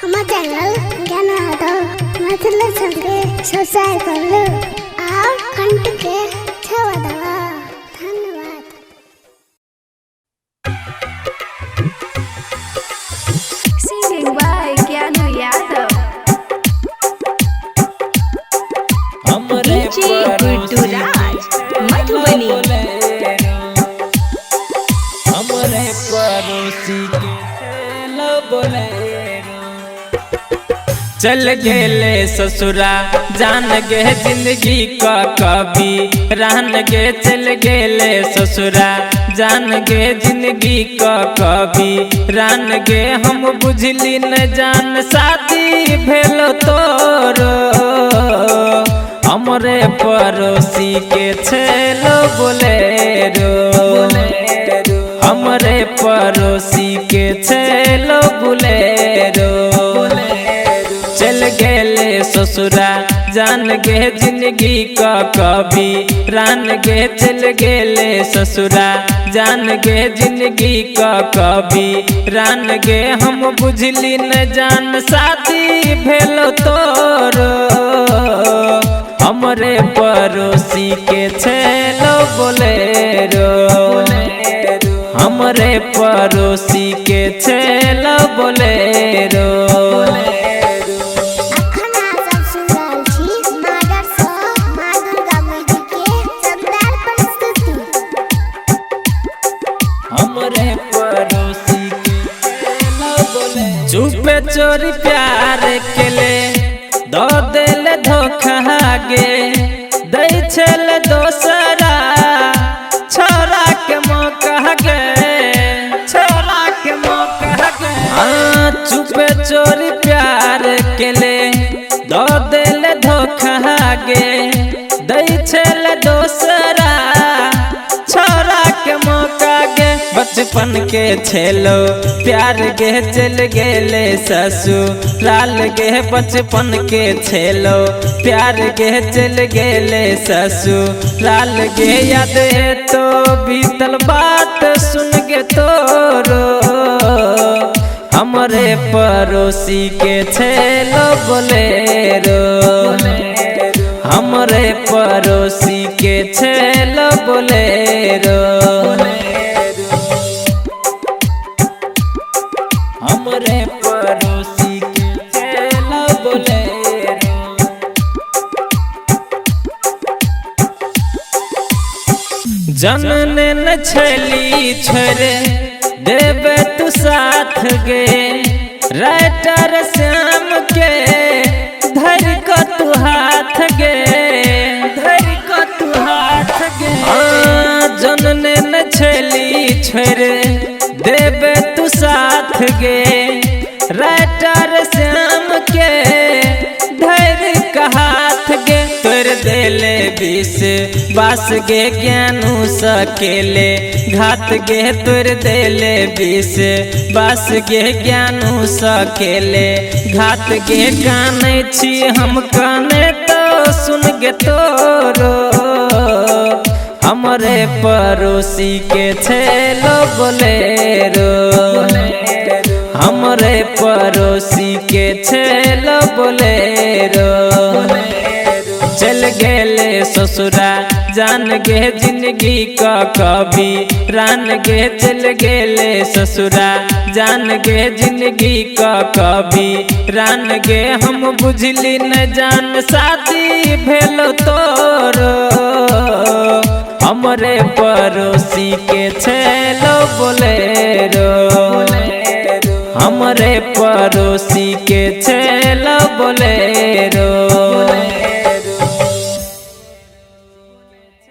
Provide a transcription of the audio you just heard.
हमर चैनल ज्ञान यादव मैथिली सबके सब्सक्राइब कर लू और घंटी के छुआ दबा। धन्यवाद। Singing by Gyanu Yadav. हमरे DJ Guddu Raj, Madhubani. हमरे पड़ोसी के चलो बोलेरो। चल गेले ससुरा जान गे जिंदगी का कभी रहन गे। चल गेले ससुरा जान गे जिंदगी का कभी रहन गे। हम बुझली न जान शादी भेलो तोरो। हमरे पड़ोसी के छेलो बोलेरो। हमरे पड़ोसी के छेलो बोलेरो। चल गेले ससुरा जान गे जिंदगी का कभी रान गे। चल गेले ससुरा जान गे जिंदगी का कभी रान गे। हम बुझली न जान शादी भेलो तोरो। हमरे पड़ोसी के छेलो बोलेरो। हमरे पड़ोसी के छेलो बोलेरो। अखन अहाँ सब सुनि रहल छी मादर सँ माँ दुर्गा म्यूजिक के शानदार प्रस्तुति। हमरे पड़ोसी के छेलो बोलेरो। चुपे चोरी प्यार के ले दो दिल धोखा गे। दै छल दोसरा छोरा के मौका गे। छोरा के मौका गे। हाँ चुपे चोरी प्यार के ले दो दिल धोखा गे। दै छल दोसरा छोरा के मौका गे। बचपन के छेलो प्यार गे। चल गेले ससुराल गे। बचपन के छेलो प्यार गे। चल गेले ससुराल गे। याद तो बीतल बात सुन गे तोरो। हमरे पड़ोसी के छेलो बोलेरो। हमरे पड़ोसी के छेलो बोलेरो। हमरे पड़ोसी के छेलो बोलेरो। जनने न छली छोरे देवे तू साथ गे। राइटर श्याम के धर को तू हाथ गे। धर को तू हाथ गे। जनने न छली छोरे देवे तू साथ गे। राइटर श्याम के धर का हाथ गे। तोर देले विष बास गे ज्ञानू सकेले घात गे। तोर देले विष बास गे ज्ञानू सकेले घात गे। कानै छी हम काने तो सुन गे तोरो। हमरे पड़ोसी के छेलो बोलेरो। हमरे पड़ोसी के छेलो बोलेरो। चल गेले ससुरा जान गे जिंदगी का कभी रान गे। चल गेले ससुरा जान गे जिंदगी का कभी रान गे। हम बुझली न जान शादी भेलो तोरो। हमरे पड़ोसी के छेलो बोलेरो। हमरे पड़ोसी के छेलो बोलेरो।